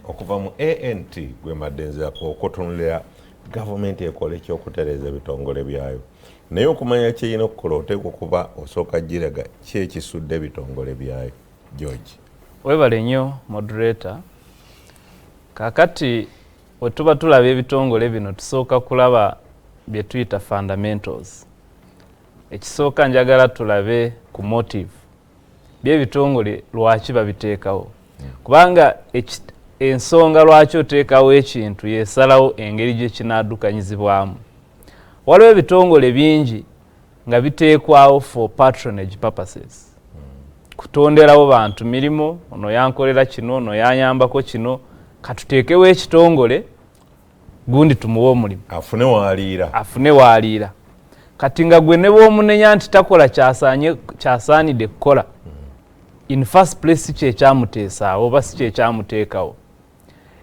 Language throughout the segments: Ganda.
Okuva mu ANT gwe mbadde nzirako okutunulira gavumenti ekola ekyokutereeza ebitongole byayo, naye okumanya kyerina okukola oteekwa okuba osooka giraga ki ekisudde ebitongole byayo. George. Webale nnyo, moderator. Kakati wetuba tulaba ebitongole bino, tusooka kulaba bye tuyita fundamentals. Ekisooka, njagala tulabe ku motive byebitongole, lwaki babiteekawo, kubanga ensonga lwaki oteekawo ekintu yesalawo engeri gye kinaddukanyizibwamu. Waliwo ebitongole bingi nga biteekwawo for patronage purposes, kutonderawo bantu mirimu. Ono yankolera kino, ono yanyambako kino, katuteekewo ekitongole gundi tumuwe omulimu. Afune waaliira. Afune waaliira. Kati nga gwe ne bwomunenya nti takola kyasaanidde kukola, in first place si kyekyamuteesaawo oba si kyekyamuteekawo.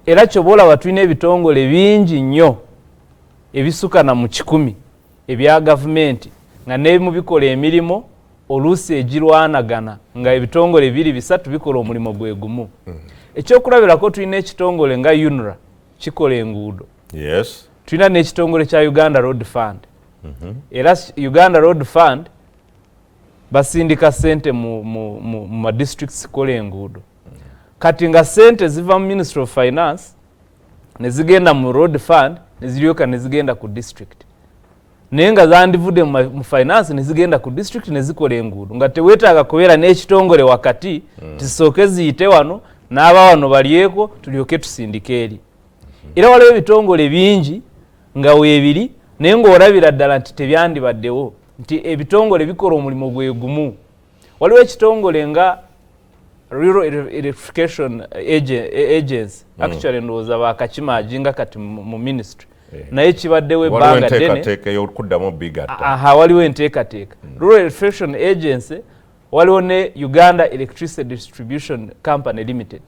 Era kyoba olaba tulina ebitongole bingi nnyo ebisukana mu 100 ebya gavumenti, nga nebimu bikola emirimu oluusi egirwanagana, nga ebitongole biri bisatu bikola omulimu gwe gumu. Ekyokulabirako, tulina ekitongole nga UNRA, kikola enguudo. Tulina n'ekitongole kya Uganda Road Fund. Era Uganda Road Fund basindika sente mu madistricts kola enguudo. Kati nga sente ziva mu Ministry of Finance ne zigenda mu Road Fund, ne ziryoka ne zigenda ku district, naye nga zandivudde mu finance ne zigenda ku district ne zikola enguudo, nga teweetaaga kubeera n'ekitongole wakati. Tizisooke ziyite wano, n'aba wano balyeko, tulyoke tusindike eri. Era waliwo ebitongole bingi nga weebiri, naye ng'olabira ddala nti tebyandibaddewo, nti ebitongole bikola omulimu gwe gumu. Waliwo ekitongole nga Rural Electrification Agency. Actually ndowooza bakakimerginga kati mu ministry, naye kibaddewo waliwo ebbanga ddene. Enteekateeka ey'okuddamu bigatta. Aha, waliwo enteekateeka. Rural Electrification Agency, waliwo ne Uganda Electricity Distribution Company Limited.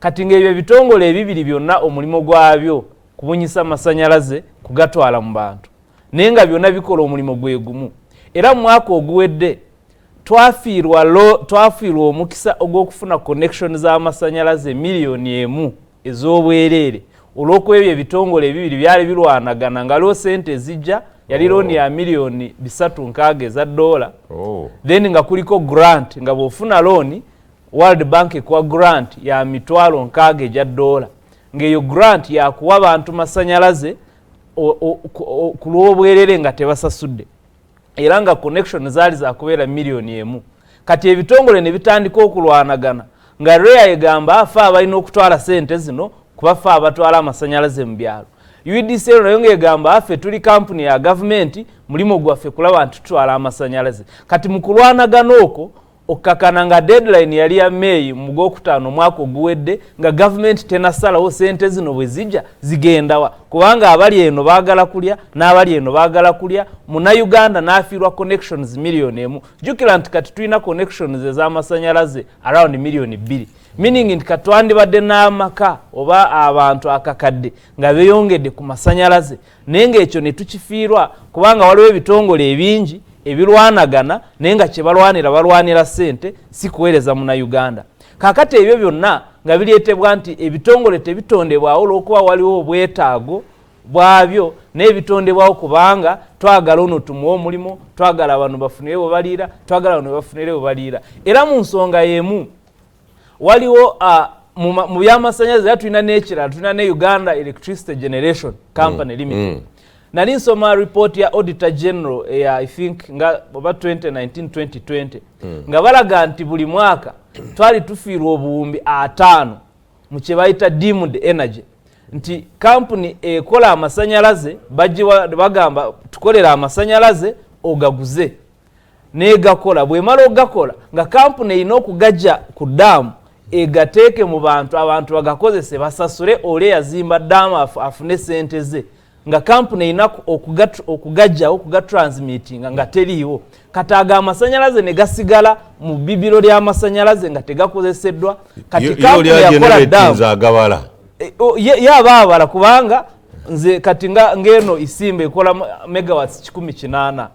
Kati ng'ebyo ebitongole ebibiri byonna omulimu gwabyo kubunyisa masanyalaze kugatwala mu bantu, naye nga byonna bikola omulimu gwe gumu. Era mu mwaka oguwedde twafiirwa omukisa ogw'okufuna connection z'amasanyalaze 1 million ez'obwereere olw'okuba ebyo ebitongole ebibiri byali birwanagana, nga waliwo sente ezijja, yali looni ya miliyoni 360 eza dola. Then nga kuliko grant, nga bw'ofuna looni, World Bank ekuwa grant ya 60,000 egya dola, ng'eyo grant yakuwa bantu masanyalaze ku lw'obwerere nga tebasasudde, era nga connection zaali zakubeera 1 million. Kati ebitongole ne bitandika okulwanagana, nga REA egamba afe abalina okutwala sente zino kuba fe abatwala amasanyalaze mu byalo. UEDCL nayo ng'egamba affe tuli kampuni ya gavumenti, mulimu gwaffe kulaba nti tutwala amasanyalaze. Kati mu kulwanagana okwo okkakana nga deadline yali ya May mu gwokutaano omwaka oguwedde, nga gavumenti tenasalawo sente zino bwe zijja zigendawa, kubanga abali eno baagala kulya n'abali eno baagala kulya. Munnayuganda n'afiirwa connections 1 million. Jjukira nti kati tulina connections ez'amasanyalaze around 2 million, meaning nti kati twandibadde n'amaka oba abantu akakadde nga beeyongedde ku masanyalaze, naye ng'ekyo ne tukifiirwa kubanga waliwo ebitongole ebingi ebirwanagana, naye nga kyebalwanira balwanira ssente, si kuweereza Munnayuganda. Kaakati ebyo byonna nga bireetebwa nti ebitongole tebitondebwawo olw'okuba waliwo obwetaago bwabyo, naye bitondebwawo kubanga twagala ono tumuwe omulimu, twagala bano bafunire bwe baliira, twagala bano bafunire bwe baliira. Era mu nsonga y'emu waliwo mu byamasanyalaze era tulina n'ekirala, tulina ne Uganda Electricity Generation Company Limited. Nali nsoma report ya Auditor General eya, I think, nga oba 2019 2020, nga balaga nti buli mwaka twali tufiirwa 50,000 mu kye bayita deemed energy, nti kampuni ekola amasanyalaze bagiwa, bagamba tukolera amasanyalaze ogaguze, negakola. Bwemala ogakola, nga kampuni erina okugajja ku ddaamu egateeke mu bantu, abantu bagakozese, basasule oli eyazimba ddaamu afune sente ze, nga kampuni erina okugajjawo, okugatransmittinga, nga teriiwo. Kati ago amasanyalaze ne gasigala mu bibiro ly'amasanyalaze nga tegakozeseddwa. Kati Yo- kampuni oli yakola ddaamu ageneratinze agabala. Ye aba abala, kubanga Nze kati ng'eno Isimba ekola megawatts 180.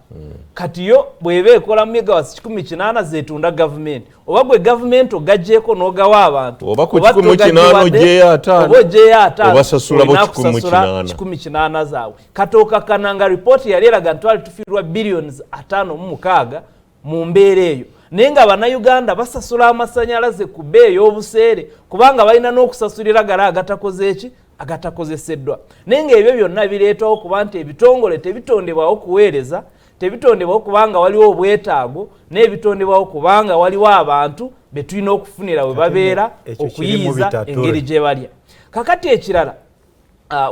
Kati yo bw'eba ekola megawatts 180 zetunda gavumenti, oba gwe gavumenti ogaggyeko n'ogawa abantu, Oba ku 180 oggyeyo 50, oba oggyeyo 50, oba sasulabo olina 180. kusasula 180 zaabwe. Kati okakana nga ripooti yali eraga nti twali tufiirwa billions 56 mu mbeera eyo, naye nga Bannayuganda basasula amasanyalaze ku bbeeyi ey'obuseere, kubanga balina n'okusasulira gala agatakoze eki, agatakozeseddwa. Naye ng'ebyo byonna bireetawo kuba nti ebitongole tebitondebwawo kuweereza, tebitondebwawo kubanga waliwo obwetaago, n'ebitondebwawo kubanga waliwo abantu be tulina okufunira we babeera Ekyo kiri mu okuyiiza bitatule. engeri gye balya. Kakati ekirala,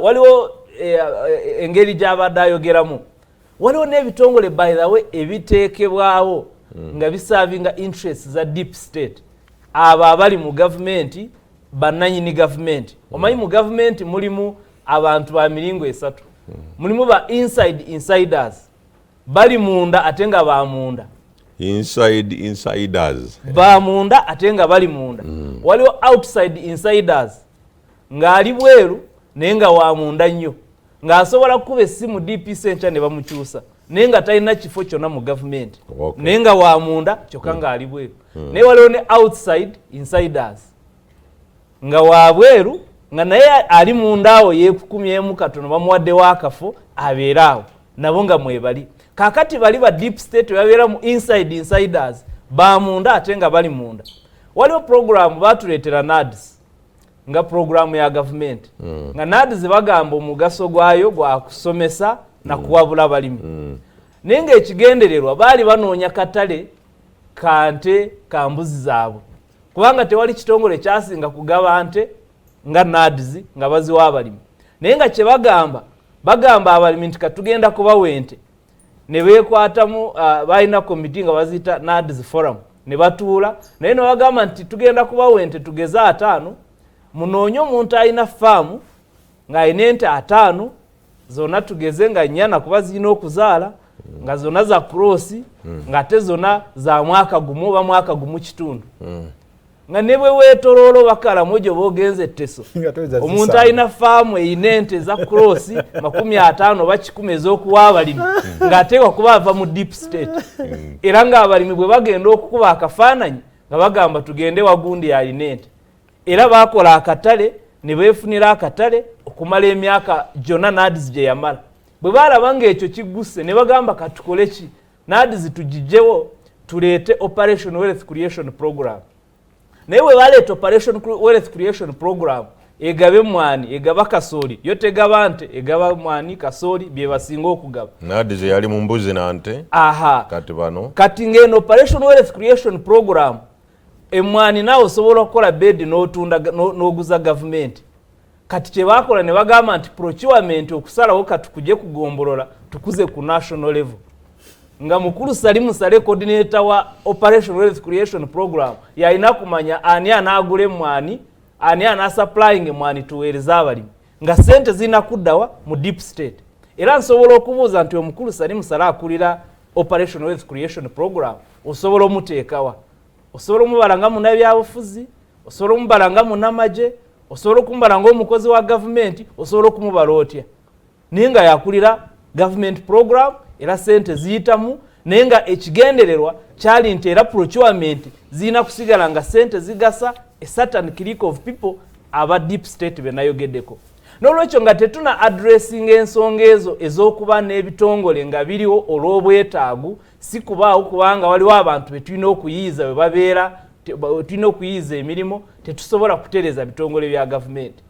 waliwo engeri gy'abadde ayogeramu, waliwo n'ebitongole, by the way, ebiteekebwawo nga biservinga interest za deep state, abo abali mu gavumenti, bannanyini gavumenti. Omanyi mu gavumenti mulimu abantu ba miringo esatu. Mulimu ba inside insiders, bali munda ate nga ba munda. Inside insiders. Ba munda ate nga bali munda. Waliwo outside insiders, ng'ali bweru naye nga wa munda nnyo, ng'asobola kukuba essimu DPC enkya ne bamukyusa, naye nga talina kifo kyonna mu gavumenti, naye nga wa munda kyokka ng'ali bweru. Naye waliwo ne outside insiders, nga wa bweru nga naye ali munda awo, yeekukumyemu katono, bamuwaddewo akafo abeere awo, nabo nga mwebali. Kaakati bali ba deep state babeera mu inside insiders, ba munda ate nga bali munda. Waliwo programu batuleetera NAADS nga programu ya gavumenti, nga NAADS bagamba omugaso gwayo gwa kusomesa na kuwabula balimi, naye ng'ekigendererwa baali banoonya katale kante ka mbuzi zaabwe, kubanga tewali kitongole kyasinga kugaba nte nga NAADS, nga baziwa abalimi. Naye nga kyebagamba, bagamba abalimi nti katugenda kubawa ente, ne beekwatamu, balina komiti nga baziyita NAADS forum, ne batuula naye ne bagamba nti tugenda kubawa ente, tugeze 50, munoonye omuntu alina faamu ng'alina ente 50 zonna, tugeze nga nnyana kuba zirina okuzaala, nga zonna za cross, ng'ate zonna za mwaka gumu oba mwaka gumu kitundu, nga ne bwe weetoloola obakalamu gye boogenza etteso, Nga toyinza omuntu zisanga. alina faamu eyina ente eza cross 50 oba 100 ez'okuwa abalimi, ng'ateekwa kuba ava mu deep state. Era ng'abalimi bwe bagenda okukuba akafaananyi nga bagamba tugende wagundi alina ente. Era baakola akatale ne beefunira akatale okumala emyaka gyonna NAADS gye yamala. Bwe baalaba ng'ekyo kigguse, ne bagamba katukole ki, NAADS tugijjewo, tuleete Operation Wealth Creation Program. Naye bwe baleeta Operation Wealth Creation Program, egaba emwani, egaba kasooli, yo tegaba nte, egaba mwani, kasooli, bye basinga okugaba. NAADS yali mu mbuzi na nte. Aha. Kati bano? Kati ng'eno Operation Wealth Creation Program, emwani naawe osobola okukola bedi n'otunda n'oguza gavumenti. Kati kyebakola ne bagamba nti procurement okusalawo katukuje kugombolola, tukuze ku national level, nga mukulu Salimu Sale, coordinator wa Operation Wealth Creation Program, yalina kumanya ani anaagula emwani, ani anasupplying emwani tuweereze abalimi, nga sente zirina kuddawa mu deep state. Era nsobola okubuuza nti omukulu Salimu Sale akulira Operation Wealth Creation Program, osobola omuteekawa? Osobola omubala nga munabyabufuzi, osobola omubala nga munamagye, osobola okumubala ngaomukozi wa gavumenti, osobola okumubala otya? Naye nga yakulira government program, era sente ziyitamu, naye nga ekigendererwa kyali nti era procurement zirina kusigala nga sente zigasa a certain clique of people, aba deep state benayogeddeko. N'olwekyo nga tetuna addressing ensonga ezo ez'okuba n'ebitongole nga biriwo olw'obwetaagu, si kubaawo kubanga waliwo abantu betulina okuyiiza bwe babeera, tulina okuyiiza emirimu, tetusobola kutereeza bitongole bya gavumenti.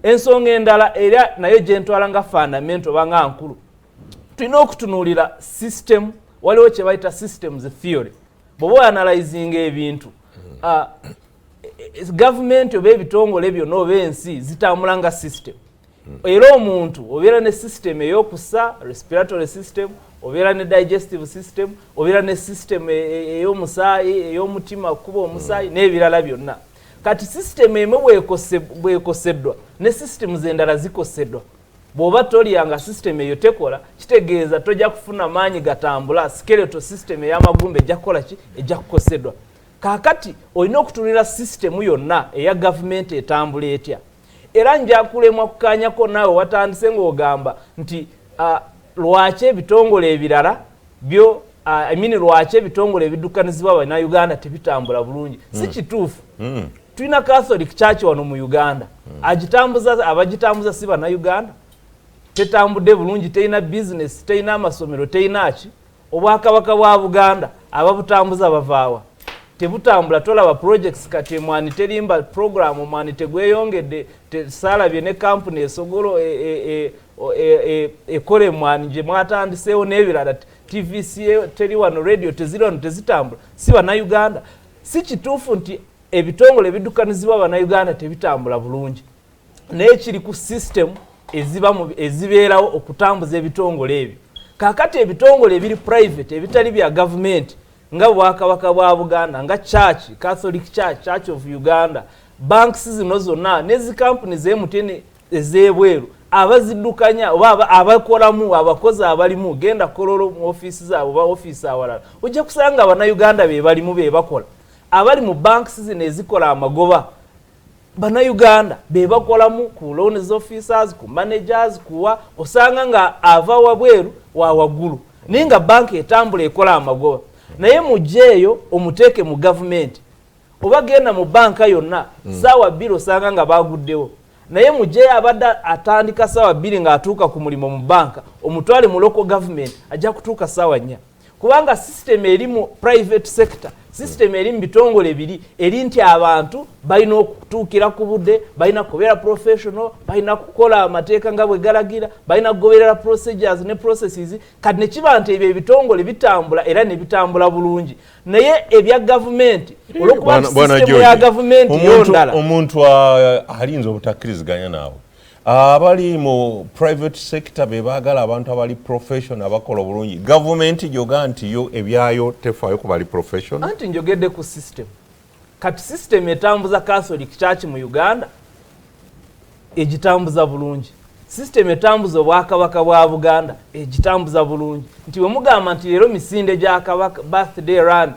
Ensonga endala era nayo gyentwala nga fundamental oba nga nkulu, tulina okutunuulira system. Waliwo kye bayita systems theory. Bw'oba oanalyzinga ebintu, gavumenti oba ebitongole byonna oba ensi zitambula nga system. Era omuntu obeera ne system ey'okussa, respiratory system, obeera ne digestive system, obeera ne system ey'omusaayi, ey'omutima kuba omusaayi n'ebirala byonna. Kati system emu bwekoseddwa, ne systems endala zikoseddwa. Bw'oba tolya nga system eyo tekola, kitegeeza tojja kufuna maanyi gatambula. Skeletal system ey'amagumba ejja kukola ki? Ejja kukoseddwa. Kaakati olina okutunulira sisitemu yonna eya gavumenti etambula etya. Era nja kulemwa kukanyako naawe watandise ng'ogamba nti lwaki ebitongole ebirala byo, I mean, lwaki ebitongole ebiddukanizibwa Bannayuganda tebitambula bulungi? Si kituufu. Tulina Catholic Church wano mu Uganda. Agitambuza, abagitambuza si Bannayuganda? Tetambudde bulungi? Terina bizinesi, terina amasomero, terina ki? Obwakabaka bwa Buganda ababutambuza bavaawa? Tebutambula. Tolaba projects kati? Emwani Terimba program, omwani tegweyongedde. Saalabye ne kampuni esogolo ekola emwani gye mwatandiseewo n'ebirala. TVC teri wano, radio teziri wano, tezitambula. Si Bannayuganda? Si kituufu nti ebitongole ebiddukanizibwa Bannayuganda tebitambula bulungi, naye kiri ku system ezibeerawo okutambuza ebitongole ebyo. Kaakati ebitongole ebiri private, ebitali bya gavumenti, nga Bwakabaka bwa Buganda, nga church, Catholic Church, Church of Uganda, banks zino zonna nezikampuni z'MTN ez'ebweru, abaziddukanya oba abakolamu, abakozi abalimu, genda Kololo mu ofiisi zaabwe oba ofiisi awalala, ojja kusanga Abannayuganda be balimu, be bakola. Abali mu banks zino ezikola amagoba, Bannayuganda be bakolamu, ku loans officers, ku managers, kuwa osanga nga ava wabweru wa waggulu, naye nga banka etambula, ekola amagoba. Naye mugjeeyo omuteeke mu gavumenti oba genda mu banka yonna, 2:00 osanga nga baguddewo. Naye mugyeyo abadde atandika 2:00 ng'atuuka ku mulimu mu banka, omutwale mu local government, ajja kutuuka 4:00, kubanga system eri mu private sector, system eri mu bitongole biri eri nti abantu balina okutuukira ku budde, balina kubeera professional, balina kukola amateeka nga bwe galagira, balina kugoberera procedures ne processes. Kati nekiba nti ebyo ebitongole bitambula era ne bitambula bulungi, naye ebya gavumenti, olwokuba system ya gavumenti yo ndala. Omuntu alinza obutakkiriziganya naawe. Abali mu private sector be baagala abantu abali professional, abakola obulungi. Gavumenti gyoga nti yo ebyayo tefaayo ku bali professional? Anti njogedde ku system. Kati system etambuza Catholic Church mu Uganda egitambuza bulungi, system etambuza Obwakabaka bwa Buganda egitambuza bulungi, nti bwe mugamba nti leero misinde gya Kabaka, birthday run,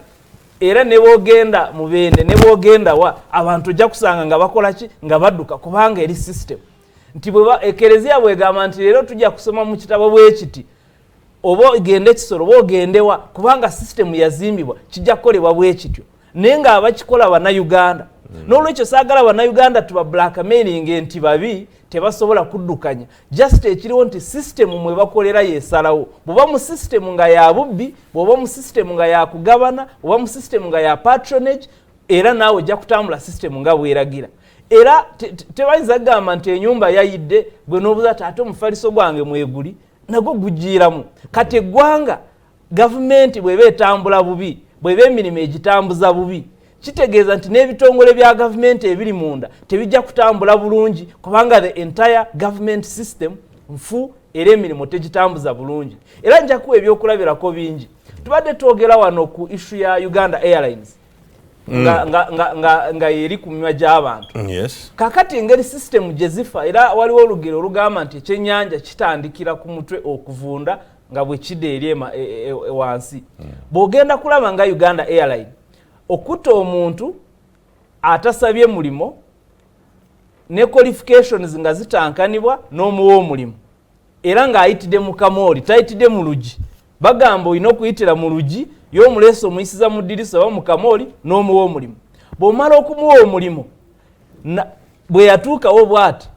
era ne bwogenda Mubende, ne bwogenda wa, abantu ojja kusanga nga bakola ki? Nga badduka, kubanga eri system nti bweba ekereziya bwegamba nti leero tujja kusoma mu kitabo bwekiti, oba ogende ekisolo oba ogendewa, kubanga sisitemu yazimbibwa kijja kukolebwa bwe kityo, naye ng'abakikola Bannayuganda. N'olwekyo saagala Bannayuganda tuba blackmailing nti babi, tebasobola kuddukanya. Just ekiriwo nti sisitemu mwe bakolera yesalawo. Bw'oba mu sisitemu nga ya bubbi, bw'oba mu sisitemu nga yakugabana, bw'oba mu sisitemu nga ya patronage, era naawe ojja kutambula sisitemu nga bweragira. Era tebayinza kugamba nti enyumba yayidde, gwe n'obuuza ti ate omufaliso gwange mweguli nagwo gugiiramu. Kati eggwanga, gavumenti bw'eba etambula bubi, bw'eba emirimu egitambuza bubi, kitegeeza nti n'ebitongole bya gavumenti ebiri munda tebijja kutambula bulungi, kubanga the entire government system nfu era emirimu tegitambuza bulungi. Era nja kuwa ebyokulabirako bingi. Tubadde twogera wano ku issue ya Uganda Airlines nga eri ku minywa gy'abantu. Kakati engeri sisitemu gye zifa, era waliwo olugero olugamba nti ekyennyanja kitandikira ku mutwe okuvunda nga bwe kidda eri wansi. Bw'ogenda kulaba nga Uganda Airline okutta omuntu atasabye mulimo ne qualifications nga zitankanibwa n'omuwa omulimu, era ng'ayitidde mu kamooli, tayitidde mu lugi. Bagamba olina okuyitira mu lugi, y'omuleesa omuyisiza mu ddirisa oba mu kamooli n'omuwa omulimu. Bw'omala okumuwa omulimu, bwe yatuukawo bw'ati,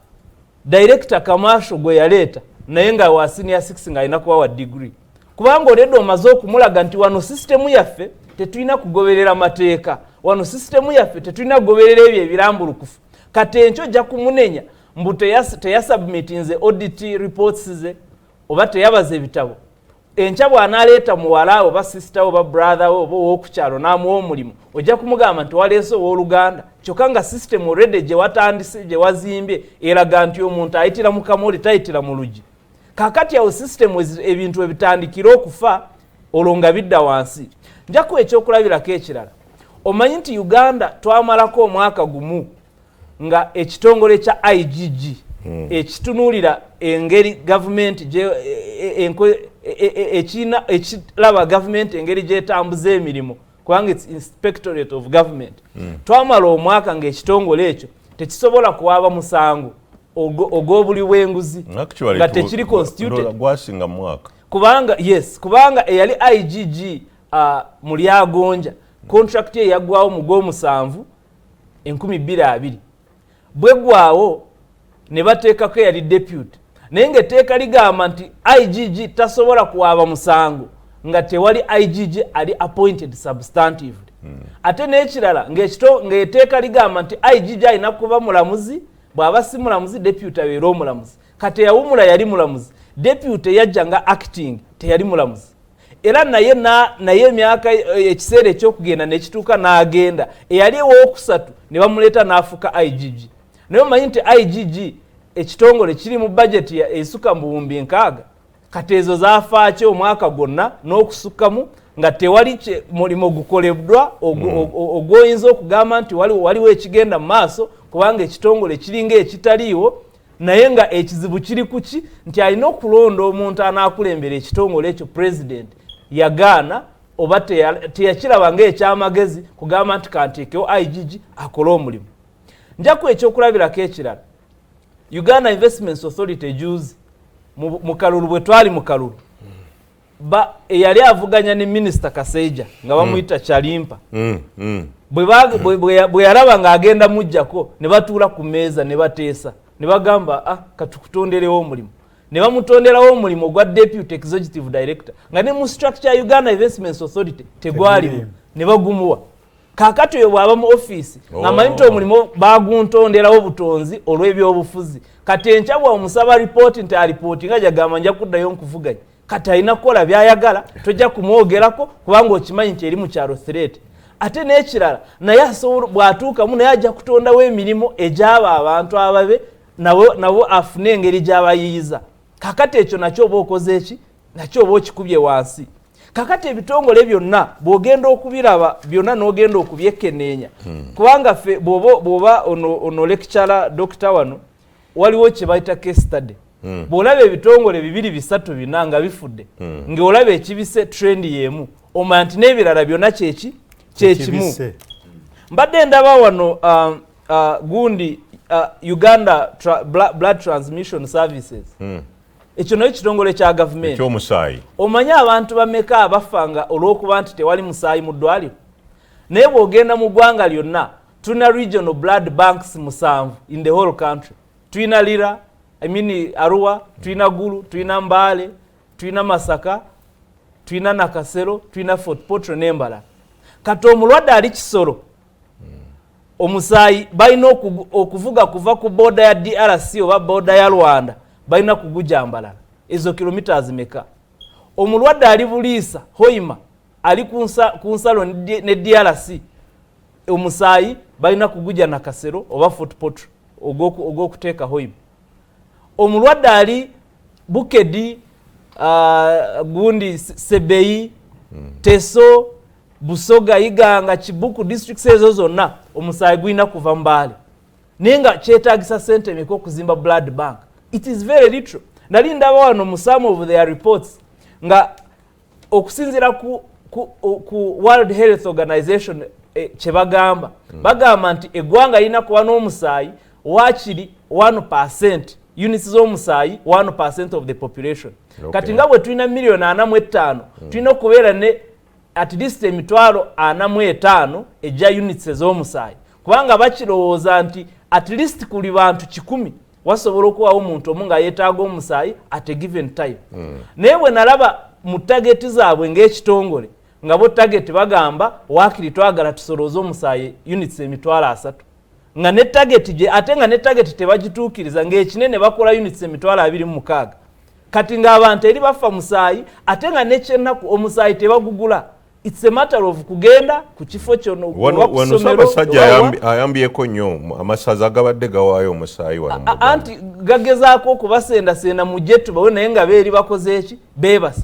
director commercial gwe yaleeta naye nga wa senior 6, ng'alina kuba wa degree, kubanga oledde omaze okumulaga nti wano sisitemu yaffe tetulina kugoberera mateeka, wano sisitemu yaffe tetulina kugoberera ebyo ebirambulukufu. Kati enkyo ojja kumunenya mbu teyasubmitinze audit reports ze oba teyabaza ebitabo. Enkya bw'anaaleeta muwala we oba sister we oba brother we oba ow'okukyalo n'amuwa omulimu, ojja kumugamba nti waleese owooluganda, kyokka nga system already gye watandise, gye wazimbye, eraga nti omuntu ayitira mu kamoli, tayitira mu lugi. Kaakati awo system ebintu ebitandikira okufa, olwo nga bidda wansi. Nja kuwa ekyokulabirako ekirala. Omanyi nti Uganda twamalako omwaka gumu nga ekitongole kya IGG ekitunuulira engeri gavumenti ekiraba gavumenti engeri gyetambuza emirimu, kubanga its inspectorate of government, twamala omwaka ng'ekitongole ekyo tekisobola kuwaaba musango. Ogw'obuli bw'enguzi nga tekiri constituted. Gwasinga mwaka. Kubanga, yes, kubanga eyali IGG Mulyagonja, contract ye yaggwawo mu gw'omusanvu 2020. Bweggwawo ne bateekako eyali deputy, naye ngaetteeka ligamba nti IGG tasobola kuwaaba musango nga tewali IGG ali appointed substantively. Ate n'ekirala, ng'etteeka ligamba nti IGG alina kuba mulamuzi, bw'aba si mulamuzi, deputy abeere omulamuzi. Kati eyawumula yali mulamuzi, deputy yajja nga acting teyali mulamuzi era naye naye emyaka, ekiseera ekyokugenda nekituuka n'agenda. Eyali ewokusatu ne bamuleeta n'afuuka IGG. Naye omanyi nti IGG ekitongole kiri mu budget esukka mu 60,000. Kati ezo zafaaki omwaka gwonna n'okusukkamu nga tewali mulimu gukoleddwa ogwoyinza okugamba nti waliwo ekigenda mu maaso, kubanga ekitongole kiringa ekitaliiwo. Naye nga ekizibu kiri kuki? Nti alina okulonda omuntu anaakulembera ekitongole ekyo. President yagaana oba teyakiraba ngaekyamagezi kugamba nti kanteekewo IGG akole omulimu. Njaku ekyokulabirako ekirala, Uganda Investments Authority. Juzi mu kalulu, bwe twali mu kalulu, eyali avuganya ne Minisita Kaseija nga bamuyita Kyalimpa, bwe yalaba ng'agenda mujjako, ne batuula ku meeza ne bateesa ne bagamba, "Ah, katukutonderewo omulimu." Ne bamutonderawo omulimu ogwa deputy executive director, nga ne mu structure ya Uganda Investments Authority tegwalimu, ne bagumuwa. Kaakati oyo bw'aba mu ofiisi ng'amanyi nti omulimu baguntonderawo butonzi olw'ebyobufuzi, kati enkya bw'omusaba ripooti nti alipooti nga gyagamba, "Nja kuddayo nkuvuganya," kati alina kukola byayagala, tojja kumwogerako kubanga okimanyi nti eri mu kyalo threat. Ate n'ekirala, naye asobola bw'atuukamu naye ajja kutondawo emirimu egyabo abantu ababe nabo afune engeri gy'abayiyiza. Kakati ekyo nakyo oba okoze eki? Nakyo oba okikubye wansi. Kakati ebitongole byonna bw'ogenda okubiraba byonna n'ogenda okubyekenneenya. Kubanga ffe bw'oba ono lecturer doctor wano, waliwo kye bayita case study. Bw'olaba ebitongole bibiri, bisatu, bina nga bifudde, ng'olaba ekibise trend y'emu, omanya nti n'ebirala byonna kyeki kyekimu. Mbadde ndaba wano gundi Uganda Blood Transmission Services. Ekyo nayo kitongole kya gavumenti. Ekyomusaayi. Omanyi abantu bameka abafanga olw'okuba nti tewali musaayi mu ddwaliro? Naye bw'ogenda mu ggwanga lyonna, tulina regional blood banks 7 in the whole country. Tulina Lira, I mean Arua, tulina Gulu, tulina Mbale, tulina Masaka, tulina Nakasero, tulina Fort Portal n'embalala. Kati omulwadde ali Kisoro, omusaayi balina okuvuga kuva ku border ya DRC oba border ya Rwanda, balina kuguja Mbarara. Ezo kilometers meka? Omulwadde ali Buliisa, Hoima, ali ku nsalo ne DRC, omusaayi balina kuguja Nakasero oba Fort Portal ogw'okuteeka Hoima. Omulwadde ali Bukedi, gundi Sebeyi, Teso, Busoga, Iganga, Kibuku districts, ezo zonna omusaayi gulina kuva Mbaale. Naye nga kyetagisa sente meka okuzimba blood bank? It is very little. Nali ndaba wano mu some of their reports nga okusinziira ku World Health Organization, kyebagamba, bagamba nti eggwanga lirina kuba n'omusaayi wakiri 1, units z'omusaayi 1 of the population. Kati nga bwe tulina miliyoni 45, tulina okubeera ne at least 45,000 ejja units ez'omusaayi, kubanga bakirowooza nti at least kuli bantu 100 wasobola okubawo omuntu omu nga yeetaaga omusaayi at a given time. Naye bwe nalaba mu target zaabwe ng'ekitongole, nga bo target bagamba waakiri twagala tusolooze omusaayi units 30,000, nga ne target gye, ate nga ne target tebagituukiriza, ng'ekinene bakola units 26,000. Kati ng'abantu eri bafa musaayi, ate nga nekyennaku omusaayi tebagugula. It's a matter of kugenda ku kifo kyono. Wano Ssaabasajja ayambyeko nnyo amasaza gabadde gawaayo omusaayi wano. Anti gagezaako okubasendasenda mujje tubawe, naye nga beeri bakoze eki? Beebase.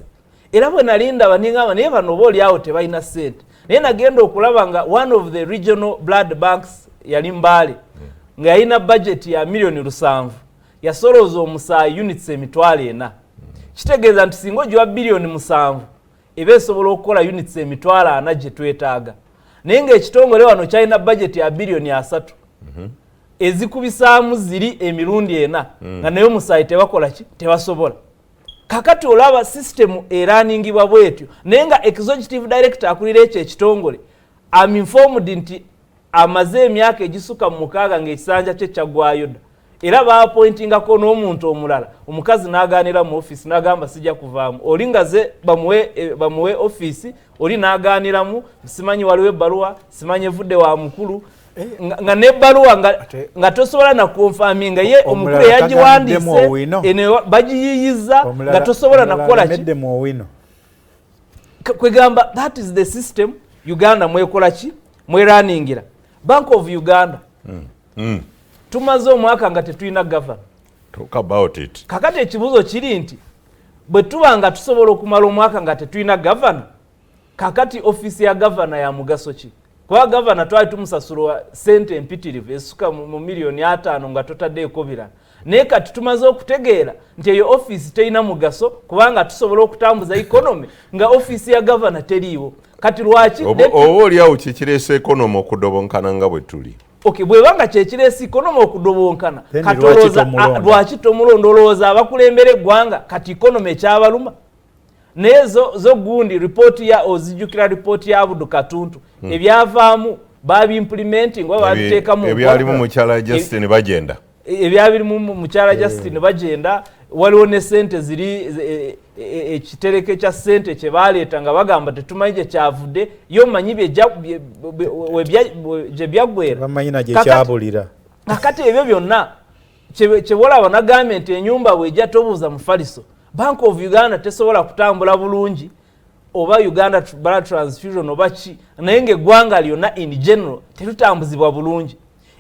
Era bwe nali ndaba ningamba, naye bano oba oliawo tebalina ssente. Naye nagenda okulaba nga one of the regional blood banks yali Mbaale, nga yalina budget ya miliyoni 700, yasolooza omusaayi units 40,000. Kitegeeza nti singa ogiwa biliyoni 7, eba esobola okukola units 40,000 gye twetaaga. Naye ngaekitongole wano kyalina budget ya biliyoni 3. Ezikubisaamu ziri emirundi ena nga naye omusaayi tebakola ki? Tebasobola. Kakati olaba system erunningibwa bwetyo, naye nga executive director akulira ekyo ekitongole, am informed nti amaze emyaka egisuka mu 6 ng'ekisanja kye kyaggwayo dda, era baappointingako n'omuntu omulala, omukazi n'agaanira mu ofiisi n'agamba, "Sijja kuvaamu." Oli nga ze bamuwe ofiisi, oli n'agaaniramu, simanyi waliwo ebbaluwa, simanyi evudde wa mukulu, nga n'ebbaluwa nga tosobola naconfirminga ye omukulu eyagiwandiise, eno bagiyiyiza nga tosobola nakukola ki. Kwegamba that is the system Uganda mwekola ki, mwerunningira. Bank of Uganda. Tumaze omwaka nga tetulina gavana. Kakati ekibuuzo kiri nti bwe tuba nga tusobola okumala omwaka nga tetulina gavana, kakati ofiisi ya gavana ya mugaso ki? Kuba gavana twali tumusasulwa sente empitirivu esuka mu miliyoni 50 nga totaddeeko birala, naye kati tumaze okutegeera nti eyo ofiisi terina mugaso, kubanga tusobola okutambuza economy nga ofiisi ya gavana teriiwo. Kati lwaki? Oba oliawo kikireesa economy okudobonkana nga bwe tuli. Okay, bwebanga kyekireesa economy okudobonkana, katolooza lwaki tomulonda? Olowooza abakulembera eggwanga kati economy ekyabaluma? Naye zo gundi ripooti ya, ozijjukira ripooti ya Abudu Katuntu? Ebyavaamu babiimplementing oba babiteekamu? Ebyalimu mukyala Justin Bagenda. Ebyabirimu mukyala Justin Bagenda. Waliwo ne sente ziri ekitereke kya sente kyebaleeta nga bagamba tetumanyi gye kyavudde, yo manyi gye byaggwera. Kakati ebyo byonna kyebolaba, nagambye nti enyumba bwejja tobuuza mufaliso. Bank of Uganda tesobola kutambula bulungi oba Uganda Blood Transfusion oba ki, naye nga eggwanga lyonna in general terutambuzibwa bulungi.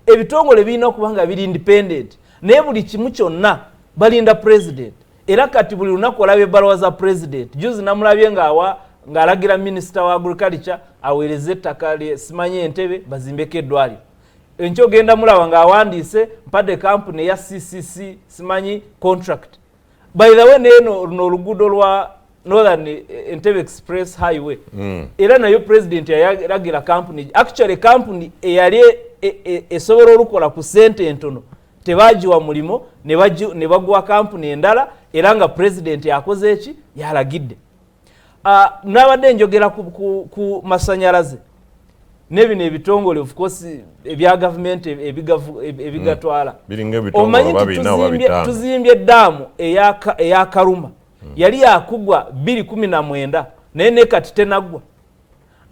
Ebitongole birina okuba nga biri independent, naye buli kimu kyonna balinda president. Era kati buli lunaku olaba ebbaluwa za president. Juzi namulabye ngaawa ng'alagira minisita wa agriculture aweereze ettaka simanyi Entebe bazimbeko eddwaliro. Enkyo ogenda mulaba ng'awandiise, "Mpadde kampuni eya CCC simanyi contract." By the way, neeno luno oluguudo lwa Northern Entebbe Express Highway, era nayo president yalagira kampuni. Actually kampuni eyali esobola olukola ku sente entono tebagiwa mulimo, ne baguwa kampuni endala, era nga president yakoze eki? Yalagidde. Nabadde njogera ku masanyalaze nebino ebitongole, of course ebya gavumenti ebigatwala. Omanyi nti tuzimbye eddaamu eya Karuma. Yali yakugwa 219, naye ne kati tenaggwa,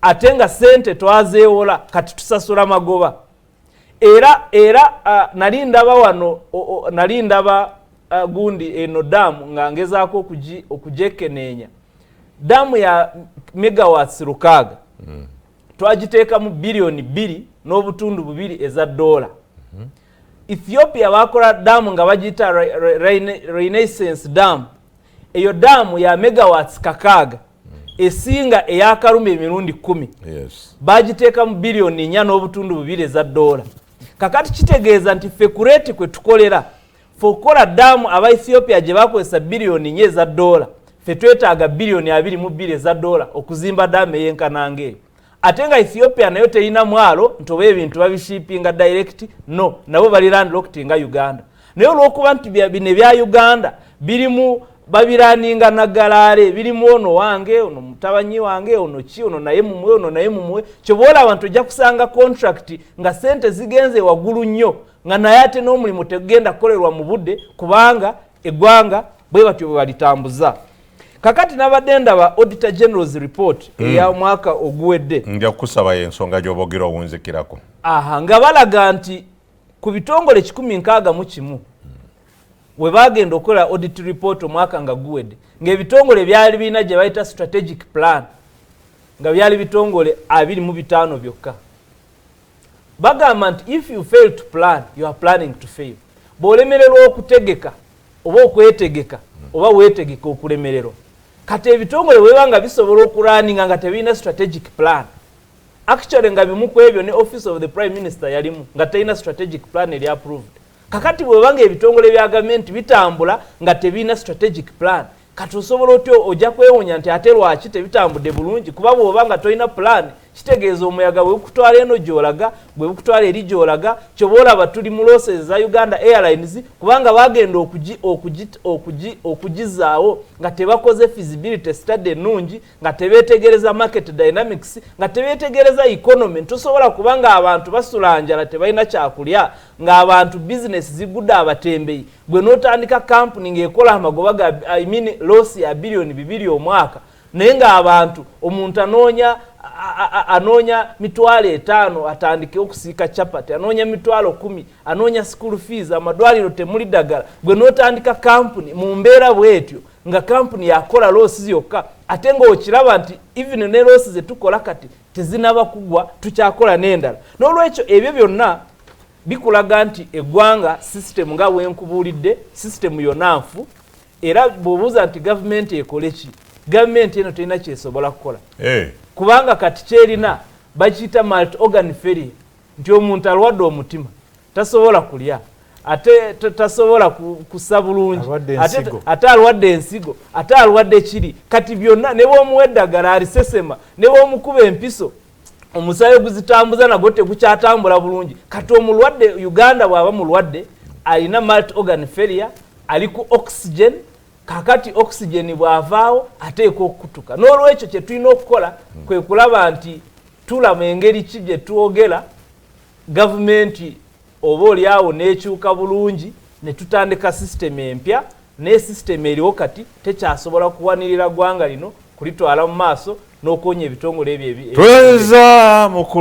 ate nga sente twazeewola, kati tusasula magoba. Era nali ndaba wano, nali ndaba gundi eno daamu nga ngezaako okugyekeneenya, daamu ya megawatts 600. Twagiteekamu biliyoni 2.2 eza dola. Ethiopia bakola daamu nga bagiyita Renaissance Dam. Eyo daamu ya megawatts 600, esinga eyakalumba emirundi 10. Bagiteekamu biliyoni 4.2 eza dola. Kakati kitegeeza nti ffe ku rate kwe tukolera, fe okukola daamu aba Ethiopia gye bakozesa biliyoni 4 eza dola, ffe twetaaga biliyoni 22 eza dola okuzimba daamu eyenkananga eyo. Ate nga Ethiopia nayo terina mwalo nti oba ebintu babishippinga direct, no, nabo bali landlocked nga Uganda. Naye olwokuba nti bino ebya Uganda birimu babirunninga nagalaale, birimu ono wange, ono mutabanyi wange, ono ki, ono naye mumuwe, ono naye mumuwe, kyoba olaba nti ojja kusanga contract nga sente zigenze waggulu nnyo, nga naye ate n'omulimu tegenda kukolerwa mu budde, kubanga eggwanga bwe batyo bwe balitambuza. Kakati nabadde ndaba Auditor General's report eya mwaka oguwedde. Nja kukusaba ensonga gy'obogira owunzikirako. Aha, nga balaga nti ku bitongole 161 we bagenda okukola audit report omwaka nga guwedde, ng'ebitongole byali birina gye bayita strategic plan nga byali bitongole 25 byokka. Bagamba nti if you fail to plan, you are planning to fail. Bw'olemererwa okutegeka oba okwetegeka oba weetegeka okulemererwa. Kati ebitongole bweba nga bisobola okurunninga nga tebirina strategic plan, actually nga bimu ku ebyo ne Office of the Prime Minister yalimu nga terina strategic plan eri approved. Kakati bwebanga ebitongole bya gavumenti bitambula nga tebirina strategic plan, kati osobola otya? Ojja kwewunya nti ate lwaki tebitambudde bulungi, kuba bw'oba nga tolina plan, Kitegeeza omuyaga bwe gukutwala eno gy'olaga, bwe gukutwala eri gy'olaga. Kyoba olaba tuli mu losses za Uganda Airlines, kubanga bagenda okugizaawo nga tebakoze feasibility study ennungi, nga tebeetegereza market dynamics, nga tebeetegereza economy. Ntosobola kubanga abantu basula njala, tebalina kyakulya, ng'abantu bizinesi zigudde, abatembeyi, gwe n'otandika kampuni ng'ekola amagoba ga, I mean, loss ya 2 billion omwaka, naye ng'abantu omuntu anoonya 50,000 atandike okusiika chapati, anoonya 10,000, anoonya school fees, amadwaliro temuli ddagala, gwe n'otandika kampuni mu mbeera bwetyo, nga kampuni yakola loss yokka, ate ng'okiraba nti even ne loss zetukola kati tezinaba kugwa, tukyakola n'endala. N'olwekyo ebyo byonna bikulaga nti eggwanga system nga bwenkubuulidde, system yonna nfu. Era bw'obuuza nti gavumenti ekole ki, gavumenti eno terina kyesobola kukola, kubanga kati kyerina bakiyita multi organ failure, nti omuntu alwadde omutima, tasobola kulya, ate tasobola kussa bulungi, ate alwadde ensigo, ate alwadde kiri. Kati byonna ne bwomuwa eddagala alisesema, ne bwomukuba empiso, omusaayi oguzitambuza nagwo tegukyatambula bulungi. Kati omulwadde Uganda bw'aba mulwadde alina multi organ failure, ali ku oxygen. Kakati oxygen bw'avaawo ateeka okukutuka. N'olwekyo kye tulina okukola kwe kulaba nti tulaba engeri ki gye twogera gavumenti oba oliawo n'ekyuka bulungi, ne tutandika sisitemu empya. Naye sisitemu eriwo kati tekyasobola kuwanirira ggwanga lino kulitwala mu maaso n'okwonya ebitongole ebyo. Tweza mukulu.